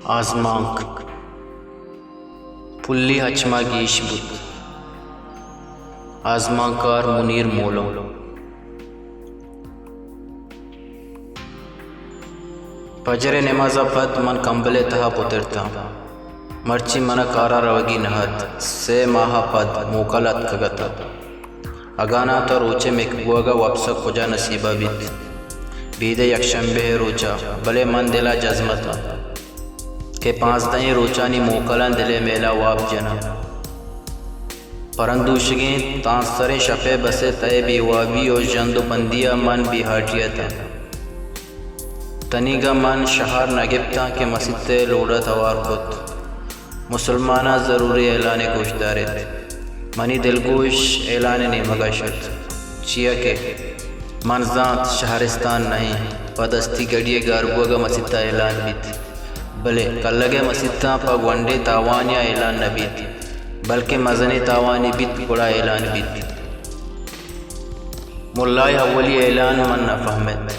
آزمانک۔ پلی ہچ ماہ گیش بوت۔ آزمانکار منیر مولو۔ پجر ءِ نماز ءَ پد من کمبل ءِ تہا پترتاں۔ مرچی من ءَ کار ءَ روگی نہ ات۔ سے ماہ ءَ پد موکل اتکگ اتاں۔ اگاں ناں تہ روچ ءِ مک بوگ ءَ وپسگ کجا نصیب ءَ بیت؟ بیدے یکشمبے ءِ روچ ءَ، بلے من دل ءَ جزم اتاں کہ پانزدہیں روچانی موکلاں دل ءِ میل ءَ واب جناں۔ پرندوشگیں تانسریں شپ ءِ بس ءِ تہ ءِ بے وابی ءُ ژند ءُ پندی ءَ من بے ہاٹی اتاں۔ تنیگا من شہار نہ گپتاں کہ مسیت ءِ لوڈ ءَ توار کت۔ مسلماناں ضروری اعلانے گوش داریت۔ منی دلگوش اعلان ءِ نیمگ ءَ شت، چیا کہ من زانت شہرستان نہ ایں، پہ دستی گڑی ءِ گار بوگ ءَ مسیت ءَ اعلان بیت، بلے کلگ ءِ مسیتاں پہ گونڈیں تاوانیاں اعلان نہ بیت، بلکیں مزنیں تاوانے بیت گڑا اعلان بیت۔ ملا ءِ اولی اعلان من نہ فہمت،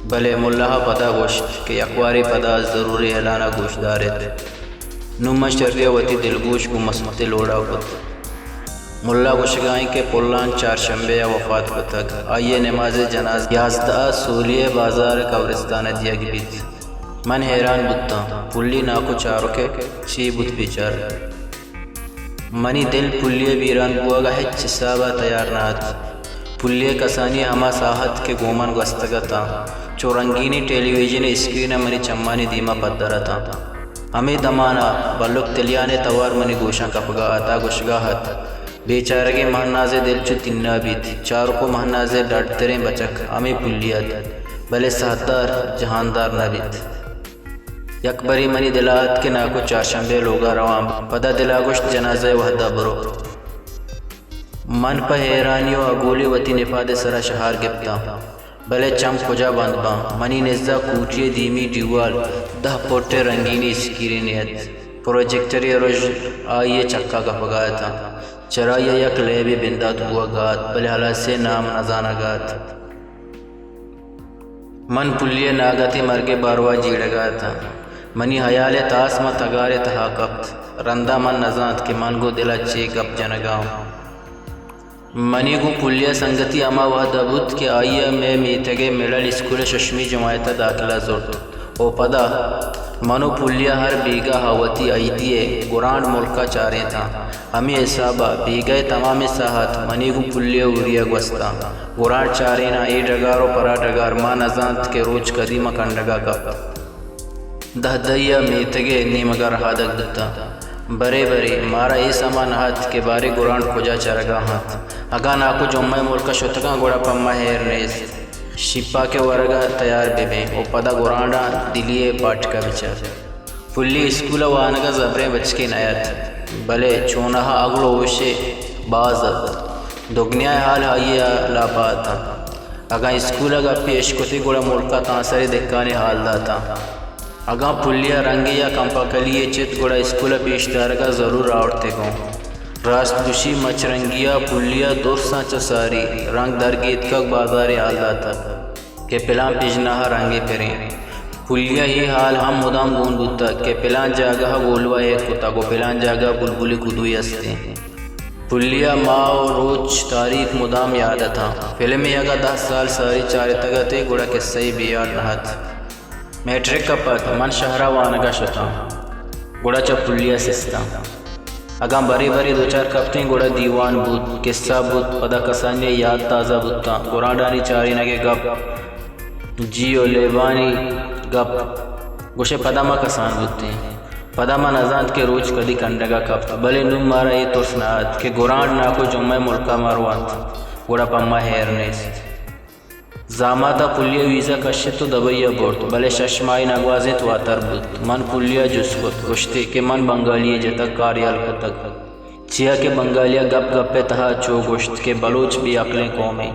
بلے ملا ءَ پدا گوشت کہ یک وارے پدا ضروری اعلان ءَ گوش داریت۔ نوں من شری ءَ وتی دلگوش گوں مسیت ءِ لوڈ ءَ کت۔ ملا گوشگ ءَ ایں کہ پلان چارشمبے ءَ وفات کتگ، آئی ءِ نماز جنازہ یازدہ ءَ سولی ءِ بازار ءِ قبرستان ءَ دیگ بیت۔ من حیران بوتاں، پلی ناکو چاروک ءِ چی بوت بیچارہ؟ منی دل پلی ءِ بیران بوگ ءَ ہچ حساب ءَ تیار نہ ات۔ پلی ءِ کسانی ہما ساہت کہ گوں من گوستگ اتاں، چو رنگینیں ٹیلی ویژن ءِ اسکرین ءَ منی چمانی دیم ءَ پدر اتاں۔ ہمے دمان ءَ بلک تلیان ءِ توار منی گوشاں کپگ ءَ ات ءُ گوشگ ءَ ات، بیچارگیں مہناز ءِ دل چو تینا بیت۔ چاروک ءُ مہناز ءِ ڈڈتریں بچک ہمے پلی ات، بلے ساہدار جہاندار نہ بیت۔ یک برے منی دل ءَ ات کہ ناکو چارشمبے ءَ لوگ ءَ رواں، پدا دل ءَ گوشت جنازہ ءِ وہد ءَ برو۔ من پہ حیرانی ءُ اگولی وتی نپاد ءِ سر ءَ شہار گپتاں، بلے چم کجا بند باں؟ منی نز ءَ کوٹی ءِ دیمی ڈیوال دہ پٹ ءِ رنگینیں اسکرینے ات، پروجیکٹرے ءِ رژن آئی ءِ چک ءَ کپگ ءَ اتاں، چرائی ءَ یک لیبے بندات بوگ ءَ ات، بلے ہلاسی ءِ نام نہ زانگ ءَ ات۔ من پلی ءِ ناگتیں مرگ ءِ باروا جیڑگ ءَ اتاں۔ منی ہیال ءِ تاس ماں تگار ءِ تہا کپت۔ رندا من نزانت کہ من گوں دل ءَ چے گپ جنگ ءَ آں۔ منی گوں پلی ءَ سنگتی ہما وہد ءَ بوت کہ آئی ءَ مئے میتگ ءِ مڈل اسکول ءِ ششمی جماعت ءَ داخلہ زرت ءُ پدا من ءُ پلی ءَ ہر بیگاہ ءَ وتی عیدی ءِ گرانڈ ملک ءَ چارینتاں۔ ہمے حساب ءَ بیگہ ءِ تمامیں ساہت منی گوں پلی ءَ ہوری ءَ گوستاں۔ گرانڈ چاریناں، اے ڈگار ءُ پرا ڈگار، ما نزانت کہ روچ کدی ما کنڈگ ءَ کپت۔ دہ دہی ءَ میتگ ءِ نیمگ ءَ رہادگ بوتاں۔ برے برے مارا اے سما نہ ات کہ باریں گرانڈ کجا چرگ ءَ انت۔ اگاں ناکو جمعہ ءِ ملک ءَ شتگاں گڑا پہ ما ہیر نیست۔ شیپاک ءِ ورگ ءَ تیار بہ بیں ءُ پدا گرانڈاں دلی ءِ پاٹک ءَ بچار۔ پلی اسکول ءَ وانگ ءَ زبریں بچکے نہ ات، بلے چوناہا عقل ءُ ہوش ءَ باز ات۔ دگنیا ءِ حال آئی ءَ لاپ ءَ اتاں۔ اگاں اسکول ءَ گپے اشکتیں گڑا ملک ءَ تانسریں دھکانے حال داتاں۔ اگاں پلی ءَ رنگے یا کمپکلی یے چت گڑا اسکول ءَ پیش دارگ ءَ ضرور آورتگوں۔ راست گوشی مچ رنگی ءَ پلی ءَ درساں چہ ساری رنگ درگیتکگ بازارے حال داتگ۔ کہ پلان پژناہ ءَ رنگے پریں۔ پلی ءَ اے حال ہم مدام گون بوتگ کہ پلان جاگہ ءَ گولوا ایر کتگ ءُ پلان جاگہ ءَ بلبلے کدوے است انت۔ پلی ءَ ماہ ءُ روچ تاریخ مدام یاد اتاں۔ فلمے اگاں دہ سال ساری چارتگ ات ئے گڑا کسہ ئے بے یاد نہ ات۔ میٹرک ءَ پد من شہر ءَ وانگ ءَ شتاں، گڑا چہ پلی ءَ سستاں۔ اگاں برے برے دچار کپتیں گڑا دیوان بوت، کسہ بوت، پدا کسانی ءِ یات تازہ بوتاں، گرانڈانی چارینگ ءِ گپ، جی ءُ لیبانی گپ، گوشئے پدا ما کسان بوتیں۔ پدا ما نزانت کہ روچ کدی کنڈگ ءَ کپت، بلے نوں مارا اے ترس نہ ات کہ گرانڈ ناکو جمعہ ءِ ملک ءَ مہ رونت، گڑا پہ ما ہیر نیست۔ زامات ءَ پلی ءَ ویزا کشت ءُ دبئی ءَ برت، بلے شش ماہے نہ گوازینت واتر بوت۔ من پلی ءَ جست کت، گوشت ئے کہ من بنگالی یے جتگ، کار یل کتگ، چیا کہ بنگالی ءَ گپ گپ ءِ تہا چو گوشت کہ بلوچ بے عقلیں قومے۔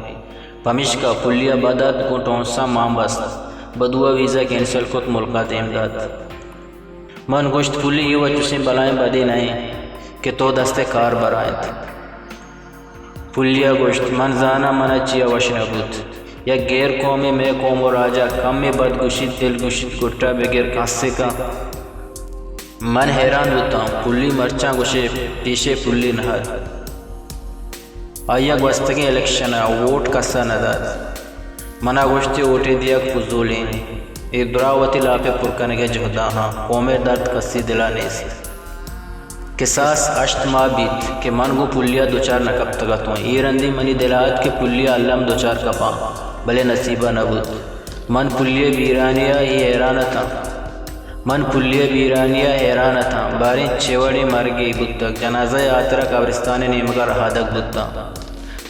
پمیشکا پلی ءَ بد ات، گوں ٹونساں مان بست، بدو ءَ ویزا کینسل کت، ملک ءَ دیم دات۔ من گوشت، پلی، اے وت چشیں بلاہیں بدے نہ انت کہ تو دست ءِ کار برائینت۔ پلی ءَ گوشت، من زاناں من ءَ چیا وش نہ بوت۔ یک گیر قومے مئے قوم ءُ راج ءَ کمے بد گوشیت، دل گوشیت، گٹ ءَ بگر کنسے کن۔ من حیران بوتاں، پلی مرچاں گوشے پیشے پلی نہ ات۔ آئی ءَ گوستگیں الیکشن ءَ ووٹ کس ءَ نہ دات۔ من ءَ گوشت، اے ووٹے دیگ فضولیں۔ اے دراہ وتی لاپ ءِ پر کنگ ءِ جہد ءَ آں۔ قوم ءِ درد کسی دل ءَ نیست۔ کساس ہشت ماہ بیت کہ من گوں پلی ءَ دچار نہ کپتگ اتوں۔ اے رندی منی دل ءَ ات کہ پلی ءَ الم دچار کپاں، بلے نصیب ءَ نہ بوت۔ من پلی ءِ بیرانی ءَ اے حیران اتاں۔ من پلی ءِ بیرانی ءَ حیران اتاں۔ باریں چے وڑیں مرگے بوتگ۔ جنازہ ءِ ہاترا قبرستان ءِ نیمگ ءَ رہادگ بوتاں۔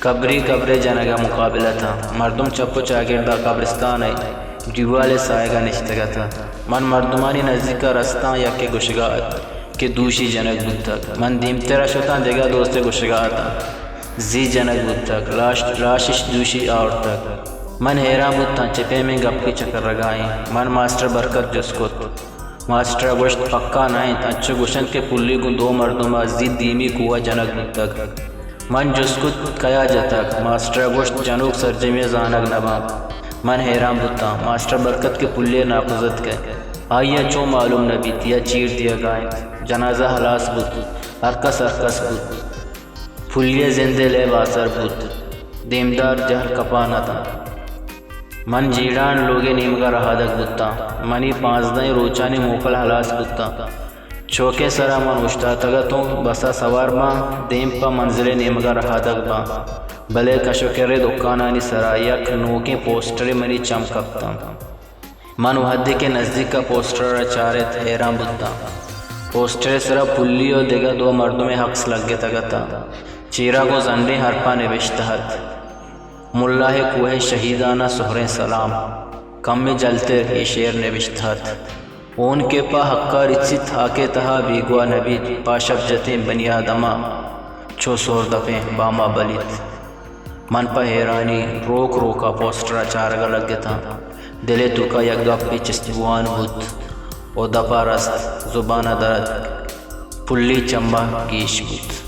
قبری قبرے جنگ ءَ مقابل اتاں۔ مردم چپ ءُ چاگرد ءَ قبرستان ءِ دیوال ءِ ساہگ ءَ نشتگ اتاں۔ من مردمانی نزیک ءَ رستاں، یکے گوشگ ءَ ات کہ دوشی جنگ بوتگ۔ من دیمتر ءَ شتاں، دگہ دوستے گوشگ ءَ اتاں زی جنگ بوتگ، لاش، لاشش دوشی آورتگ۔ من حیران بوتاں چہ پیمیں گپے چکرگ ءَ ایں۔ من ماسٹر برکت جست کت۔ ماسٹر ءَ گوشت، پکا نہ انت، انچو گوش انت کہ پلی گوں دو مردم ءَ زی دیمی کوہ ءَ جنگ بوتگ۔ من جست کت، کیا جتگ؟ ماسٹر ءَ گوشت، جنوک سرجمی ءَ زانگ نہ باں۔ من حیران بوتاں، ماسٹر برکت کہ پلی ءِ ناکوزتک ءَ، آئی ءَ چون معلوم نہ بیت یا چیر دیگ ءَ انت؟ جنازہ ہلاس بوت، ہرکس ہرکس بوت۔ پلی ءِ زند ءِ لیب آسر بوت۔ دیمدار جہل کپان اتاں۔ من جیڑان لوگ ءِ نیمگ ءَ رہادگ بوتاں۔ منی پانزدہیں روچانی موکل ہلاس بوتاں۔ چوکیں سرا من اوشتاتگ اتوں، بس ءَ سوار باں، دیم پہ منزل ءِ نیمگ ءَ رہادگ باں، بلے کش ءُ کر ءِ دکانانی سرا یک نوکیں پوسٹرے منی چم کپتاں۔ من وہدے کہ نزیک ءَ پوسٹر ءَ چارت، حیران بوتاں۔ پوسٹر ءِ سرا پلی ءُ دگہ دو مردمے عکس لگتگ اتاں۔ چیرا گوں زنڈیں حرپاں نبشتہ ات، ملاہ کوہ ءِ شہیداناں سہریں سلام۔ کمے جلتر اے شعر نبشتہ ات، ہون کہ پہ حقا رچیت، ہاک ءِ تہا بیگواہ نہ بیت، پہ شپ جتیں بنی آدماں چو سہردپیں باما بلیت۔ من پہ حیرانی روک روک ءَ پوسٹر ءَ چارگ ءَ لگتاں۔ دل ءِ توکا یک گپے چست بوان بوت ءُ دپ ءَ رست، زبان ءَ در اتک، پلی چمبا گیش بوت۔